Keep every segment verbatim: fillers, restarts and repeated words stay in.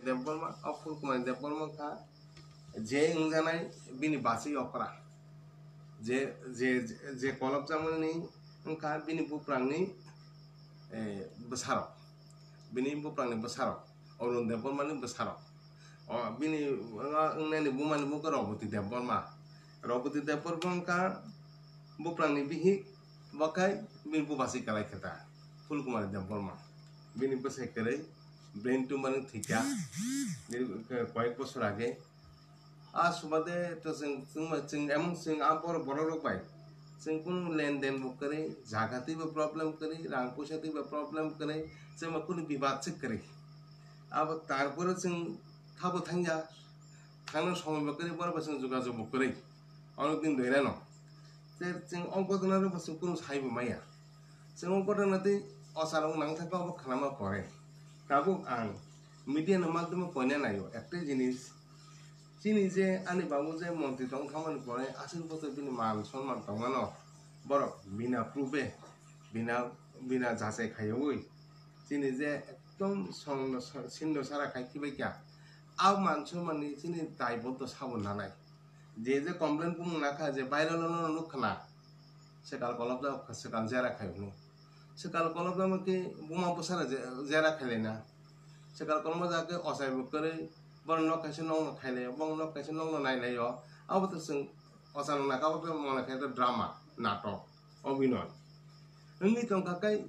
Debbarma, o Phulkumar Debbarma wngkha je wngjaknai bini bachwi okra, je, je, je kolopjakmani wngkha bini buprangni, eh, bwsarok, bini buprangni bwsarok, Arun Debbarmani bwsarok. O bini, o wngnani bumani buko Roboti Debbarma. Roboti Debbarma wngkha buprangni bihik, bo khai bini bubasi kalai khe ta, Phulkumar Debbarma. Bini bwsai kwrwi brain tumor wng thwikha, bini koyek bosor age. A subade to chwng, chwng, chwng emon chwng a borok, borok rok bai chwng kunu lenden bo kwrwi, jaga twi bo problem kwrwi, rang puisa twi bo problem kwrwi, chwng bo kunu bibad se kwrwi. Abo tarpore chwng thabo thangya, thangna somoi bo kwrwi, borok bai chwng jogajog bo kwrwi, onek din doirano. Te chwng o ghotona rok bo chwng kunu sai bo maya. Chwng o ghotona tei ochar wng nang thangkha obo khnama pore. Tabuk ang media ni madhyamo koina naio ektai jinis, chini je ani babu je montri tong thangmani pore aswk bwswk bini man sonman tongmano, borok bina prove, bina, bina jachai khaiwi chini je ekdom songno, sindo sara khai khibai kha, a man sonmani chini daiboddo sabo nanai. Je je complain bumung nakha je viral no nuk khna, swkal kolopjak, swkal jera khai hwnwi. Swkal kolopjak khe buma bwsara je-, jera khailai na. Swkal kolopjak khe ochai bo kwrwi, borok nok kaisa nokno khailai, borok nok kaisa nokno nailai o. Abo to chwng ochai nokna kabo khe mone khe drama, natok, obhinoy. Wngwi tongkha khe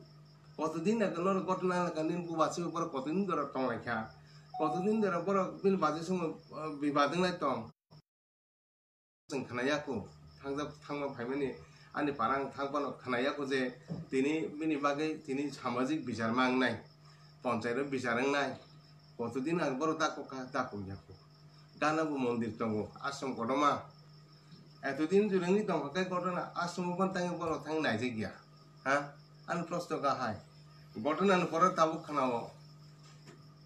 kotodin age norok gotna nini bubasi borok kotodin dora tonglai kha. Kotodin dora borok bini bachwi songwi, uh, bibad wnglai tong. Chwng khna yaku, thangjak, thangma phaimani ani para ang thang phano khna yaku je tini bini bagwi tini samajik bichar ma wngnai, ponchayat o bichar wngnai, kotodin ang borok dakok kha, dakok yaku. Gana bo mondir tongo, ashram kotorma. Etodin jurengni tongkha khe kotorma, ashram o phano tangwi borok thang naijak ya, ha? Ani prosto kahai. Ghotona ni pore tabuk khna o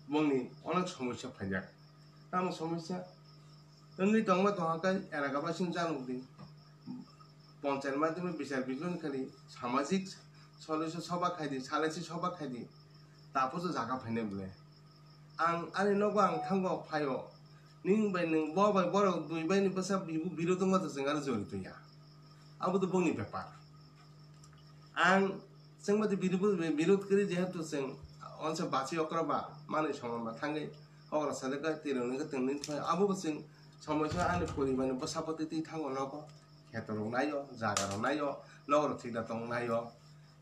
bongni onek somosya phaijak. Tamo somosya? Wngwi tongma tongkha khe elaka basing chanukdi. Ponchayat madhyome bichar bichon khali samajik solution soba khaidi, salaisi soba khaidi. Taposo jaga phainai bole. Ang ani nogo ang thango phaio. Ning bai ning bo bai borok dui bai ni bwsa bibu birod wngma to chwng ano jorito ya. Abo to bongni bepar. Ang chwng bai to birod, birod kwrwi jehetu chwng onse bachi okra ba manwi somon ba thangwi okra sajak bai twi rwngwi tongwi thai abo bo chwng somoi sa ani poribar ni bwsa poti twi thango nogo kheto rok naio jaga rok naio nogo rok thikda tong naio.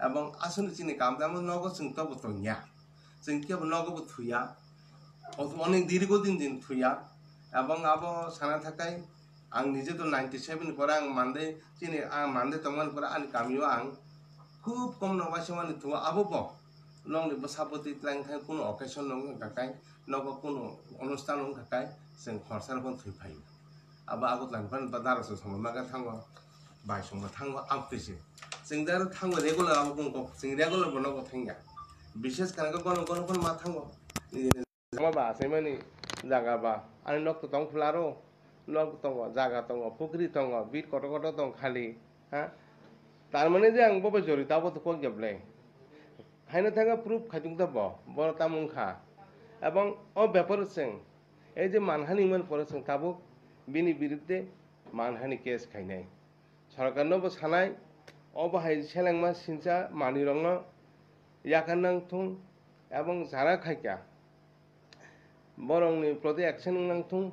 Ebong aswkni chini kam tamo nogo chwng tobo tongya, chwng kebo nogo bo thuya, onek dirgo din din thuya. Ebong abo sana thakai ang nije to ninety seven ni pore ang mande chini ang mande tongmani pore ani kamio ang khub kom no waisa mani thuo abo bo nokni bwsa bwtwi tlang thang kunu occasion no wngkha kai nogo kunu onusthan wngkha kai chwng khorsa rok thwi phaio. Abo Agartala ni phano ba dara song song ma thango, bai song ma thango, abtwi se. Chwng da thango regular abo kung kok, chwng regular bo nogo thangya. Bishes kana ko kono kono kono ma thango. Nini sama ba asai mani jaga ba, ani nok to tong phlaro, nok tongo, jaga tongo, pukri tongo, bit koto koto tong khali, ha? Tar mane je ang bo bai jori tabo to kok geble. Haino thanga proof khaitung ta bo, boro tamo wngkha. Ebong o beparo chwng, ei je manhani wngmani pore chwng tabuk bini biruddhe manhani case khainai. Sorkarno bo sanai, obo hai selengma sincha manwirokno yakar nang thung ebong jara khaikha. Borokni proti action wng nang thung.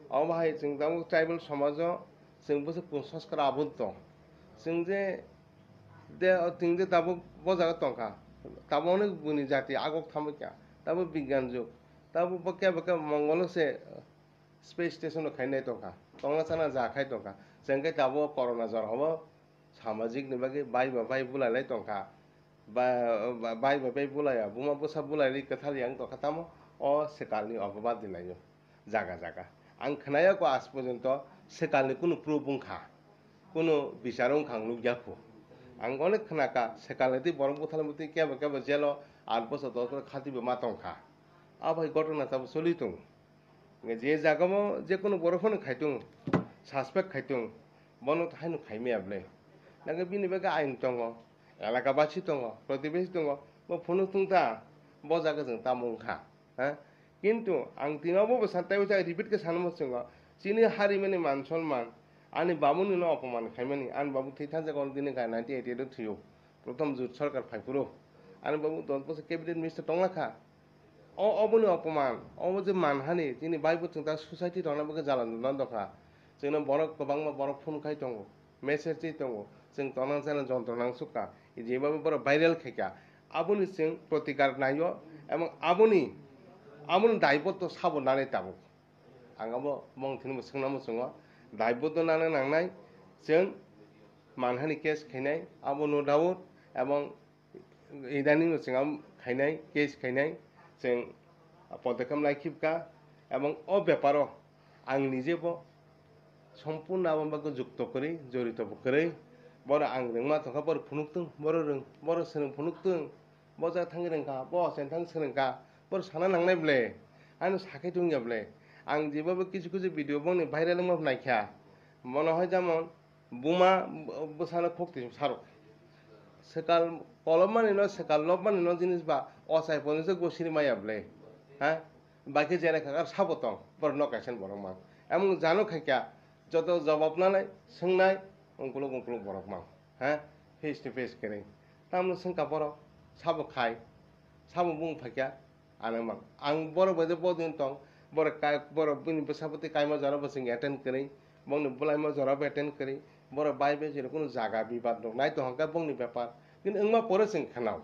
Obo hai chwng tabuk tribal somajo chwng bwswk kunsoskar abut tong. Chwng je de, chwng je tabuk bo jaga tongkha, tabuk onek bini jati agok thamwi kha, tabuk bigyan jug, tabuk bo kebo kebo mongolo se space station rok khainai tongkha, tongna chana ja khai tongkha. Chwng khe tabuk corona jora obo samajik ni bagwi bai ba bai bulai lai tongkha. Ba, ba, bai ba bai bulaiya, buma bwsa bulai rwi kwthar yang tongkha tamo o swkalni ogoba dilaio jaga jaga. Ang khwnaya ko aaj porjonto swkalni kunu proof wngkha, kunu bichar wngkha ang nukya kho. Ang onek khwnakha swkalni twi borok bwtharni twi kebo kebo jelo aat bosor dos bosor khatibo ma tongkha. Abo hai ghotona tabuk choli tongo. Je jagao je kunu borok phano khaitung, suspect khaitung, bono haino khaimaya bwle. Nangkhe bini bagwi ain tongo, elaka basi tongo, protibesi tongo, bo phunuk tungta, bo jaga chwng tamo wngkha, ha? Kintu ang tini obo bwsa tei bwsa repeat khe sanwi muchungo, chini harimani man sonman, ani babuni no opoman khaimani, ani babu thwi thansa kono tini kha nineteen eighty-eight o thwiyo, prothom jut sarkar phaiphuru, ani babu dos bosor cabinet minister tongla kha. O oboni opoman, obo je manhani, chini bai bo chwng ta society rokna bagwi jala nukna dokha. Chwngno borok kwbangma borok phone khai tongo, message twi tongo, chwng tongna chana jontro nangsukha, jeba borok viral khaikha. Aboni chwng protikar naio, ebong aboni, aboni daibotto sabo nanai tabuk. Ang abo bong thini bo swngna muchungo, daibotto nana nangnai, chwng manhani case khainai, abo no doubt, ebong Idaning no chwng am khainai, case khainai, chwng podokkhep lai khibka, ebong o beparo ang nije bo sompurno abo bagwi jukto kwrwi, jorito bo kwrwi, boro ang rwngma tongkha, boro phunuk tong, boro rwng, boro swrwng phunuk tong, bo ja thangwi rwngkha, bo ochain thang swrwngkha, boro sana nangnai ble, ano sakhai tongya ble, ang jeba bo kisu kisu video bongni viral wngma naikha, mono hoi jamon, Buma bwsano khok twi sarok. Swkal kolomani no, swkal lobmani no jinis ba ochai poni se gosiri maya ble. Ha? Bakhe jere khakar sabo tong, borok no kaisa borok mang. Emon jano khaikya, joto jawab nanai, swngnai, ungkuluk ungkuluk borok mang. Ha? Face to face kere. Tamno swngka borok, sabo khai, sabo bung phaikya, Ano mang. Ang borok bai de bodin tong, borok kai, borok bini bwsa bwtwi kaima jora bo chwng attend kwrwi, bongni bwlaima jora bo attend kwrwi, borok bai bai chwng kunu jaga bibad rok nai tong kha bongni bepar. Kintu wngma pore chwng khanao.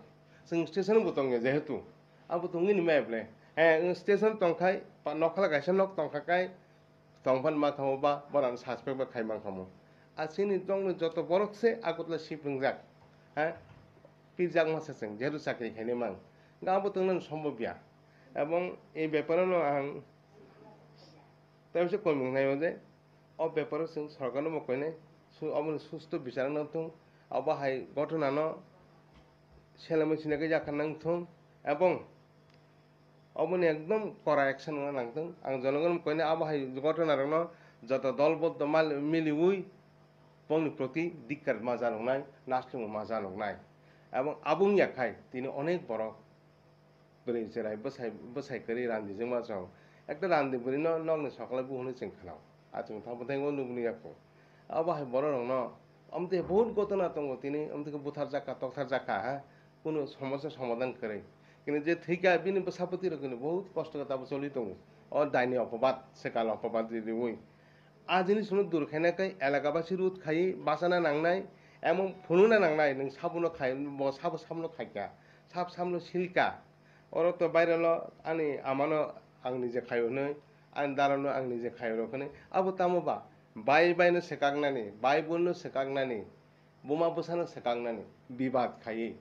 Chwng station bo tong ya jehetu. Abo tongwi ni maya ble. He, station tong khai, pa nokhala kaisa nok tong kha kai, tongphano ma thangma ba, borok suspect ba khai mang kha mo. A chini tongni joto borok se Agartala shift wngjak. Ha? Pirjakma se chwng, jehetu chakri khainai mang. Ga abo tongna sombob ya. Ebong ei beparo no ang tei se koimung nai o je, o beparo chwng sorkar no bo koinai, su-, obo ni susto bichar wng thung, abo hai ghotona no selengma sina khe yakha nang thung, ebong Oboni ekdom kora action wngna nangthung. Ang jonogon koine abo hai ghotona rokno joto dol boddo mal-, miliwi bongni proti dikkar ma janoknai, naslingma ma janoknai. Ebong abo wngya khai tini onek borok bwrwi chwrai bwsai, bwsai kwrwi randijwkma chwng. Ekta randi bwrwino nokni sokole bu hwnwi chwng khnao. Achung thang bwthai o nukni yakung. Abo hai borok rokno, omtwi bahut ghotona tongo tini, omtwi khe butharjak kha, toktharjak kha, ha? Kunu somosya somadhan kwrwi. Kini je thwikha, bini bwsapoti rok kini bahut kosto khe tabuk choli tongo. O daini opobad, swkal opobad riwi. A jinis no dur khaina khe elaka basi rut khai bachana nangnai, emon phunukna nangnai, nwng sabuno khai, bo sabo sabuno khaikha, sab sabuno silka. Oro to bairelo ani amano ang nije khai hwnwi, ani darano ang nije khai hwnwi, abo tamo ba? Bai bai no swkaknani, bai bun no swkaknani, buma bwsano swkaknani, bibad khaiwi.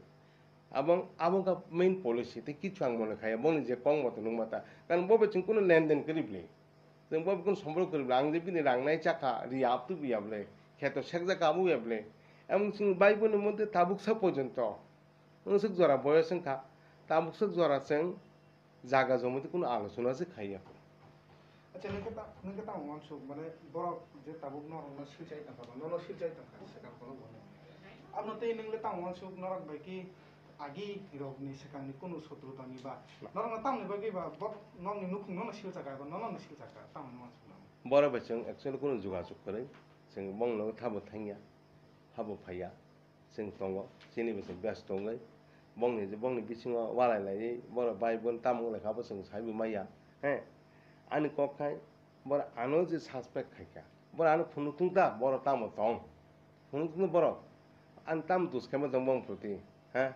Abong, abo wngkha main policy, tei kichu ang mone khaiya, bongni je kok moto nukma ta. Karon bo bai chwng kunu lenden kwrwi bwle. Chwng bo bai kunu somborok kwrwi bwle. Ang je bini rang nai chakha, ri aptwi buya bwle. Kheto sekjak abo ya bwle. Emon chwng bai buni moddhe tabuksa porjonto. Wngsuk jora boyos wngkha, tabuksa jora chwng jaga jomoti kunu alochona se khaiya. Acha, nwng khe ta-, nwng khe tamo uansuk, mane, borok je tabuk norokno silchai tongkha, nono silchai tongkha, swkang kono bono. Abno tei nwng le tamo uansuk, norok bai khe agi rokni swkangni kunu sotru tongni ba? Norokno tamni bagwi ba, bo-, nokni nukhung nono silchakha, eba nono silchakha, tamo uansuk nono? Borok bai chwng actually kunu jogajog kwrwi, chwng bongno thabo thangya, habo phaiya. Chwng tongo, chini bo chwng best tongwi. Bongni, bongni bisingo walai laiwi, borok bai bon tamo wng lai kha, bo chwng saibo maya, he. Ani kok khai, borok ano je suspect khai kha, borok ano phunuk thung ta, borok tamo tong? Phunuk thung borok, ani tamo dus khaima tong bong proti, he?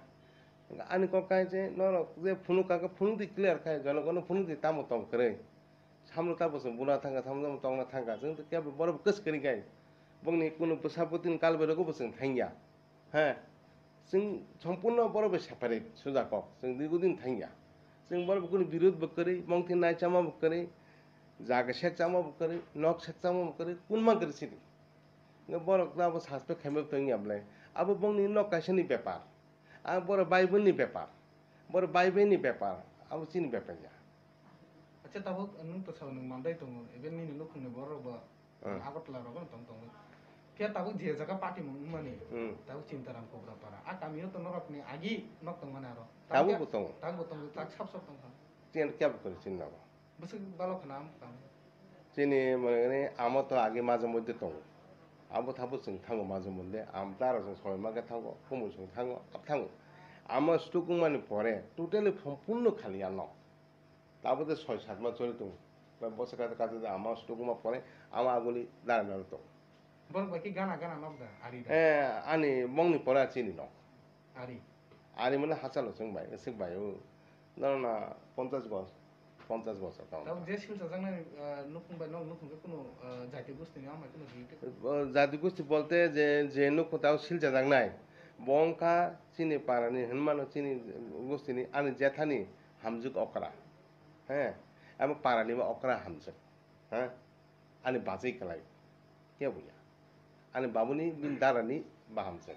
Ani kok khai je, norok je phunuk kha khe phunuk di clear khai, jonogono phunuk di tamo tong kwrwi. Samno ta bo chwng buna thangkha, samno tongna thangkha, chwng to kebo borok bo kwchwk kwrwi khai. Bongni kunu bwsa bwtwini kal bai rogo bo chwng thangya. He, chwng sompurno borok bai separate, suja kok, chwng dirgo din thangya. Chwng borok bo kunu birod bo kwrwi, mongthi nai chama bo kwrwi, jaga sek chama bo kwrwi, nok sek chama bo kwrwi, kunma kwrwi sidi. Borok ta bo suspect khaima tongya bwle. Abo bongni nok kaisani bepar. A borok bai boni bepar, borok bai boni bepar, abo chini bepar ya. Acha, tabuk nwng to sao nwng mandai tongo, even nini nukhungni borok bo Hmm. Agartala rogo tong tongo. Phiya tabuk je jaga party mung wngmani, Hmm. Tabuk Chintaram Kobrapara. A kamio to norokni agi nok tongmani aro. Tabuk bo tongo. Tabuk bo tongo, tak sab sab tongkha. Chini kebo kwrwi chini nogo. Bwswk balo khna am kam. Chini mane ama to age maje moddhe tongo. Abo thabo chwng thango maje moddhe. Am dara chwng soi ma khe thango, kumu chwng thango, ab thango. Ama stroke wngmani pore totally sompurno khali ano. Tabo de soi sat ma choli tongo. Ba bwswk kata kata de ama stroke wngma pore ama aguli dara naro tongo. Borok bai khe gana gana nok da, ari da. Eh, ani bongni pore chini nok. Ari. Ari mane hachalo chwng bai, swk bai o. Nang na ponchash bos, ponchash bosor tong. Tabuk je silchajaknai, ah, nukhung bai nok nukhung khe kuno, ah, jati gosti ni amai kuno related? O jati gosti bolte je, je nukhung tabo silchajaknai, bo wngkha chini parani hinmano chini gosti ni ani jethani hamjwk okra. He, abo parani bo okra hamjwk. He, ani bachai kwlai. Kebo ya. Ani babuni bini darani baham se.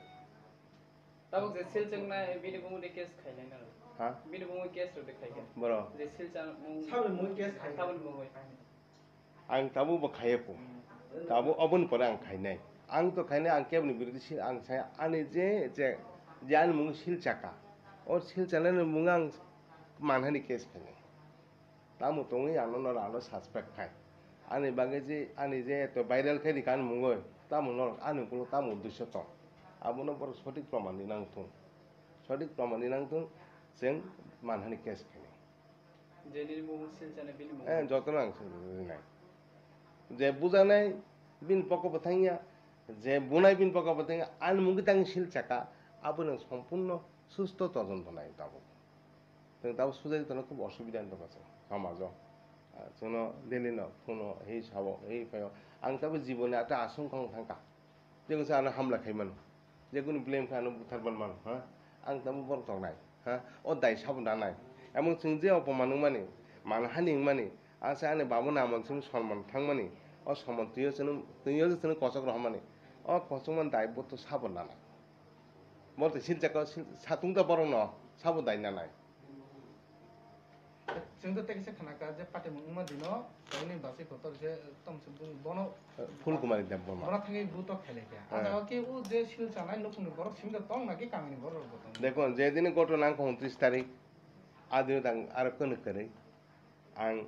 Tabuk je sil chwngna bini bumung de case khailai na. Ha? Bini bumung case rw de khaikha. Boro. Je sil chang mung. Saboni mung case khai. Saboni mung. Ang tabu bo khaiya ko. Tabu oboni pore ang khainai. Ang to khainai ang keboni birodhi sil ang sai ani je je je ani mung sil chaka. O sil chanani mung ang manhani case khainai. Tamo tongwi ano no rano suspect khai. Ani bagwi je, ani je to viral khai rikha ani mungwi, tamo norok ani ukulo tamo uddesyo tong. Abono borok sotik proman ni nang thung. Sotik proman ni nang thung, chwng manhani case khainai. Je nini mung sil chana bini mung. Eh, jotono ang sil rinai. Je bujanai bini poko bo thangya, je bunai bini poko bo thangya, ani mungwi tang sil chaka, abono sompurno susto todonto nai tabuk. Chwng tabuk sujai tongna khub osubida wng tongkha chwng somajo. Ah, chwngno daily no phuno, hei sabo, hei phaio. Ang tabuk jiboni ata aswng kha wng thangkha. Jekun se ano hamla khai mano. Jekun blame kha ano buthar ban mano, ha? Ang tabuk borok tongnai, ha? O dai sabo nanai. Emon chwng je opoman wngmani, manhani wngmani, asa ani babo namon chwng sonman thangmani, o sonman twiyo chwngno, twiyo chwngno kochok rohormani. O kochokmani dai bo to sabo nanai. Bo to sil chakao, sil, satung ta borok no sabo dai nanai. Chwng to tei kisa khana kha je patimung wngma dino, tei ni bachai kotor je tong se bung bono Phul Kumari Deb Barma. Bono thangwi buto khailai kha. Ah. Aja o ke u je sil chanai nukhungni borok simi to tong na ke kamini borok rok bo tong. Dekho, je dini gotona wngkha untris tarik, a dino tang aro kwnwi kwrwi. Ang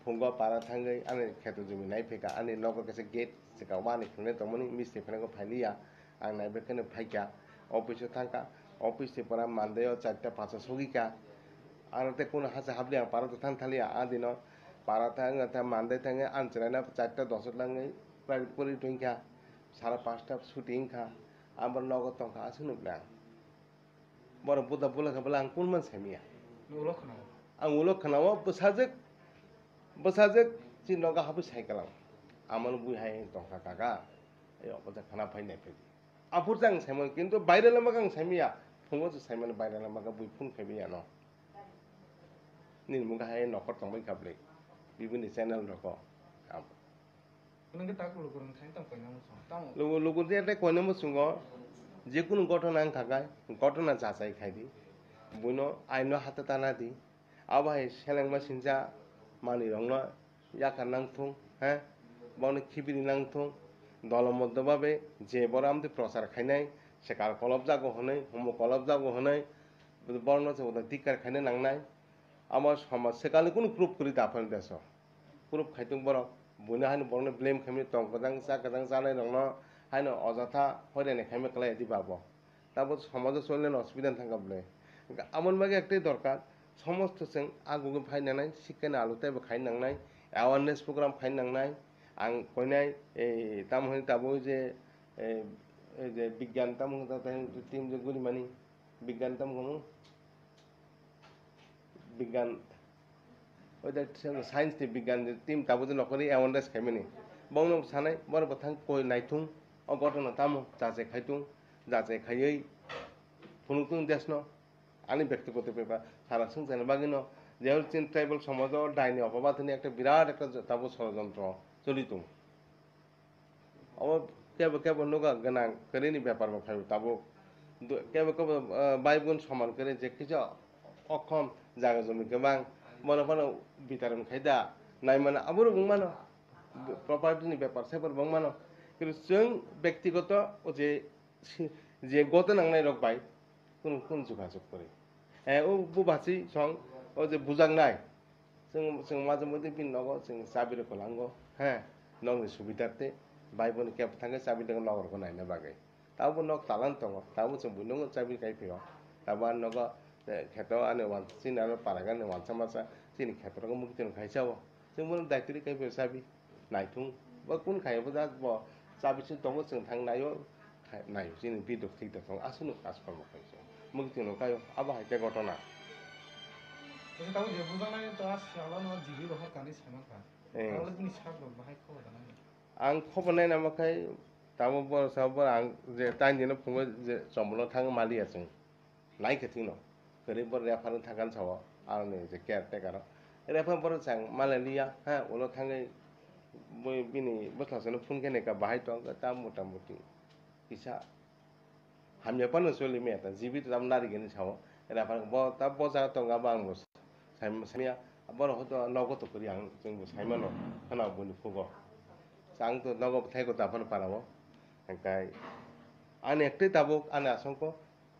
phungo para thangwi ani kheto jumi nai phaikha, ani nogo kaisa gate swkang wani khwnwi tongmani misti phwnai khe phailiya, ang naibai kheno phaikha, office o thangkha, office ni pora Monday o charta pacha sogwikha, aro tei kunu hasa habli ang para thang thaliya, a dino para thang thang Monday thangwi ang chwraino charta dos o thangwi private pori tongkha, sara pasta chuti wngkha, abo nogo tongkha aswk nukle ang. Borok buda bula kha bwla ang kunman saimanya. Ulo khwnao. Ang ulo khwnao bwsajwk, bwsajwk chini nogo habwi sai kwlang. Amano bui hai tongkha kaka. Ei obo je khwna phai nai phai. Aphur je ang saimano kintu baire lama ang saimanya. Phungo se saimano baire lama bui phone khaibai ano. Nini mungkha hai nokhor tongbai kha bwlwi. Bibini channel roko. Am. Nang khe tak lukurok thani tamo koina muchungo, tamo? Lugu, lugu je tei koina muchungo, jekunu gotona wngkha khe, gotona jachai khai di. Buino aino hata tana di. Abo hai selengma sincha manwirokno yakar nang thung, he? Bono khibiri nang thung. Dolomoddho babe je boro amtwi prochar khainai, swkang kolop jago hwnwi, humuk kolop jago hwnwi, borokno se uda dikar khaina nangnai. Amo somaj swkangni kunu proof kwrwi da phano deso. Proof khaitung borok. Buino haino borokno blame khaimani tong kwchang cha kwchang chanai rokno haino ojotha hoirani khaima kwlai di babo. Tabo somajo cholnani osubida thangkha bwle. Amoni bagwi ektai dorkar, somosto chwng agugwi phai nangnai, sikkani alo teibo khai nangnai, awareness program khai nangnai. Ang koinai, ei, tamo hwnwi tabuk je, ei, ei je bigyan tamo hwnwi team je gurimani, bigyan tamo hwnwi? Bigyan, oida science ni bigyan ni team tabuk je nokoli awareness khaimani. Bongno sanai, borok bwthang koi naithung, o gotona tamo jachai khaitung, jachai khaiwi phunuktung desno, ani bektigoto bepar, sara swngcharni bagwino, jehon chini tribal somajo daini opobad hwnwi ekta birat ekta tabuk sorojontro cholitung. Obo kebo kebo nuga gwnang kwrwini bepar bo phaibo tabuk. Du-, kebo kebo, ah, bai bun soman kwrwi je kisa okhom jaga jumi kwbang, bono phano bitaram khai da, nai mano aborok wng mano, property ni bepar saiborok wng mano. Kintu chwng bektigoto o je si-, je goto nangnai rok bai kunu, kunu jogajog kwrwi. Eh, o bubasi song, o je bujaknai, Chwng, chwng majwmwdwi bini nogo chwng chabi rok kwlango, he, nokni subidarte, bai boni kebo thangkhe chabi rok nok rokno naina bagwi. Tabuk nok talan tongo, tabuk chwng buino chabi kai phaio. Tabuk ani nogo, eh, kheto ani wan-, chini ano paragani wansa masa, chini kheto rok mukti rok khai chao. Chwng bono daitwrwi kai phaio chabi. Naithung, bo kun khai bo jat bo chabi chwng tongo chwng thang naio, khai, naio chini bidok thik da thong aswk nuk aswk kormo khai chwng. Mukti rok kaio, abo hai khe gotona. Kisa tabuk je bujaknai to a salo no jibi rohor kani saiman kha. Eh. Tabuk bini sak rok bahai khobor da nai. Ang khobor naina ma khai, tabuk bo sa bo ang je tain dino phungo je Chombolno thang maliya chwng. Nai khe thwino. Kwrwi bo refer wng thangkha sao, ani je caretaker o. Refer borok chang maliya, ha, ulo thangwi bo bini bwslasano phone khe naikha bahai tongkha ta motamuti kisa. Hamya phano choli maya ta, G B to tam narigini sao. Era phano bo ta bo jaga tongo, abo ang bo sai-, saimaya. Borok hoito nogo to kwrwi ang, chwng bo saimano, khana boni phugo. Ang to nogo bwthai ko ta phano parao. Hingkai ani ektwi tabuk ani asongko,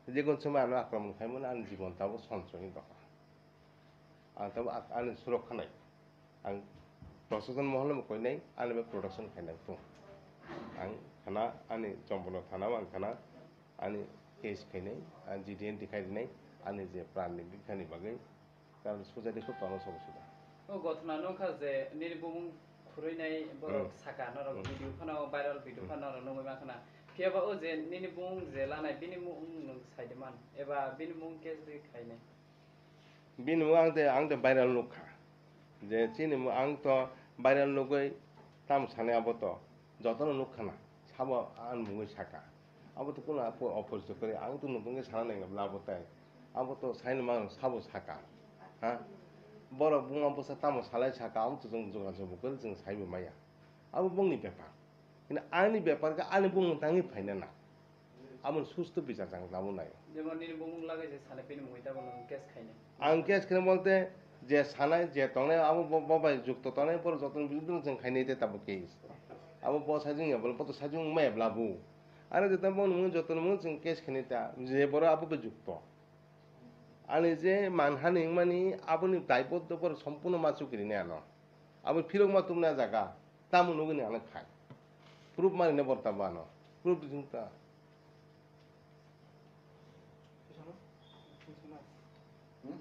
je kun somoi ano akromon khaimani ani jibon tabuk sonso hin tongkha. Ang tabuk ak-, ani surok khanai. Ang prosecution mohorno bo koinai, ani bai protection khainai tung. Ang khana ani Chombolno thana o ang khana ani case khainai, ang G D N T khai rinai, ani je pran ni bikhani bagwi, karon sujadi khub tono sobo suda. O gothona nokha je nini bumung khurui nai borok Hmm. saka norok Hmm. video phano viral video Hmm. phano norok nugwi mankha na. Phiya ba o je nini bumung je lanai bini mung nwng sai de man eba bini mung case de khainai. Bini mung ang de, ang de viral nukha. Je chini mung ang to viral nugwi tamo sanai abo to. Jotono nukha na. Sabo ang mungwi saka. Abo to kuno apo-, opor chukri. Ang to nukungwi sana nang bla abo tai. Abo to saino mang sabo saka. Ha? Borok buma bwsa tamo salai saka, ang to chwng juga se bukul chwng saibo maya. Abo bongni bepar. Hino ani bepar khe ani bumung tangwi phaina na. Abo susto bichar chang tamo nai. Jemon nini bumung lagai je sana bini mungwi tabo nwng case khaina. Ang case khaina bolte je sanai je tongnai abo bo, bo bai jukto tongnai borok jotono biruddhe chwng khainai te tabo case. Abo bo sajwng ya bole bo to sajwng maya bla bu. Ani je tamo bongni mung jotono mung chwng case khainai ta je borok abo bai jukto. Ani je manhani wngmani aboni daipotto borok sompurno ma chukiri nai ano. Abo phirok ma tumna jaga. Tamo nugwi ni ano khai. Proof mani ne borta bano. Proof di thung ta. Hmm?